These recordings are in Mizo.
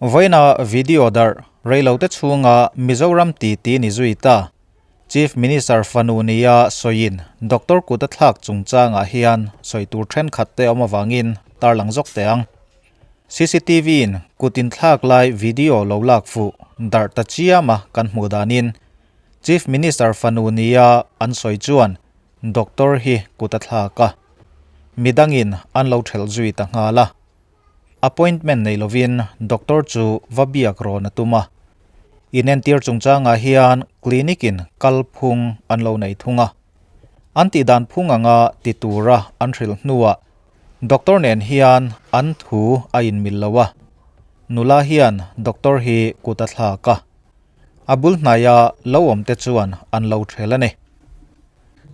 Vawiina video darh reilote chhunga Mizoram titi ni zui ta. Chief Minister fanu nia sawiin Doctor kut a thlak chungchangah hian sawi tur thenkhat te awm avangin tarlang zawk teh ang. CCTV in kut inthlak lai video lo lak fuh darh ta chiam a kan hmuh danin Chief Minister fanu nia an sawi chuan Doctor hi kut a thlak a, midangin an lo thelh zui ta nghal a. Appointment nei lovin doctor chu va biak rawn a tum a. Inentir chungchangah hian clinic in kalphung an lo nei thung a. An tihdan phung anga ti tura an hrilh hnuah doctor nen hian an thu a inmil lo a. Nula hian doctor hi kut a thlak a. A bul hnaia lo awmte chuan an lo ṭhel a ni.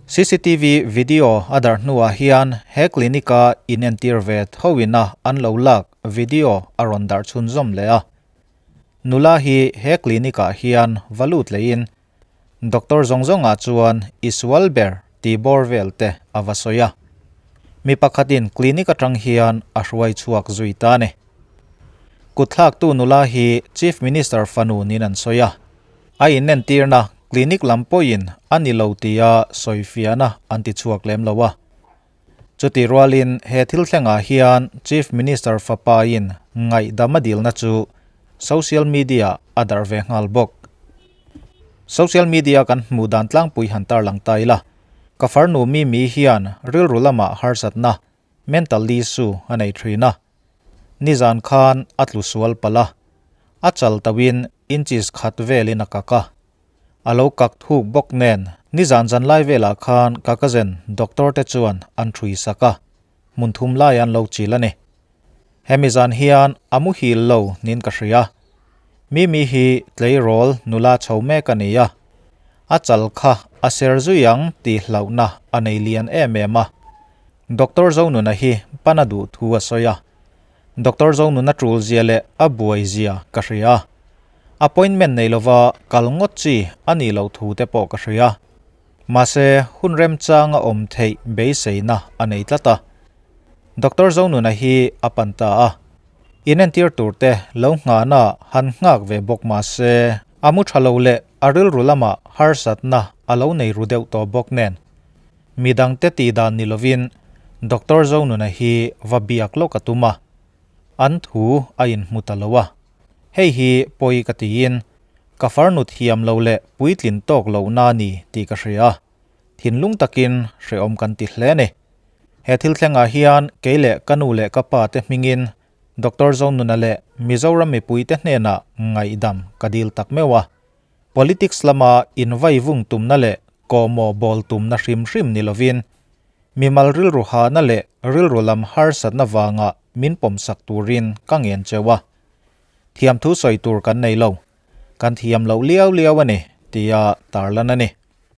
Cctv video a darh hnuah hian he clinic-a inentir ve thoina an lo lak video a rawn darh chhunzawm leh a. Nula hi he clinic-ah hian va lut lehin doctor zawng zawngah chuan i sual ber tih bawr vel te a va sawi a. Mi pakhatin clinic atang hian a hruai chhuak zui ta a ni. Kutthlaktu nula hi Chief Minister fanu niin an sawi a. A inentirna clinic lam pawhin a ni lo tia sawifiahna an ti chhuak lem lo a. Chutih rualin he thil thlengah hian Chief Minister fapain ngaihdam a dilna chu social media a darh ve nghal bawk. Social media kan hmuh dan tlangpui han tarlang ta ila, ka farnu Mimi hian rilru lamah harsatna, mental issue, a nei thin a. Nizan khan a tlu sual palh a, a chal tauhin inches khat velin a kak a. A lo kak thuk bawk nen nizan zan lai velah khan ka cousin doctor te chuan an ṭhui sak a, hmun thum lai an lo chil a ni. Hemi zan hian a muhil lo niin ka hria. Mimi hi tleirawl nula chho mek a ni a, a chal kha a ser zui ang tih hlauhna a nei lian em em a. Doctor Zonuna hi pan a duh thu a sawi a, Doctor Zonuna tul zia leh a buai zia ka hria a, appointment nei lova kal ngawt chi a nih loh thu te pawh ka hria. Mahse, hun remchanga awm theih beiseina a nei tlat a. Doctor Zonuna hi a pan ta a, inentir tur te lo nghahna han nghak ve bawk mahse, a mu tha lo leh a rilru lamah harsatna a lo nei ru deuh tawh bawk nen. Midangte tih dan ni lovin Doctor Zonuna hi va biak lawk a tum a, an thu a inhmu ta lo a. Hei hi pawi ka tiin ka farnu thiam lo leh puitlin tawk lohna a ni tih ka hria a, thinlung takin hrehawm kan ti hle a ni. He thil thlengah hian kei leh ka nu leh ka pa te hmingin Doctor Zonuna leh Mizoram mipuite hnenah ngaihdam ka dil tak meuh a. Politics lama invaivung tumna leh kawhmawh bawl tumna hrim hrim ni lovin, mimal rilru hahna leh rilru lam harsatna vanga min pawmsak turin ka ngen cheu a. Thiamthu sawi tur kan nei lo, kan thiam loh liau liau a ni, tia tarlan a ni.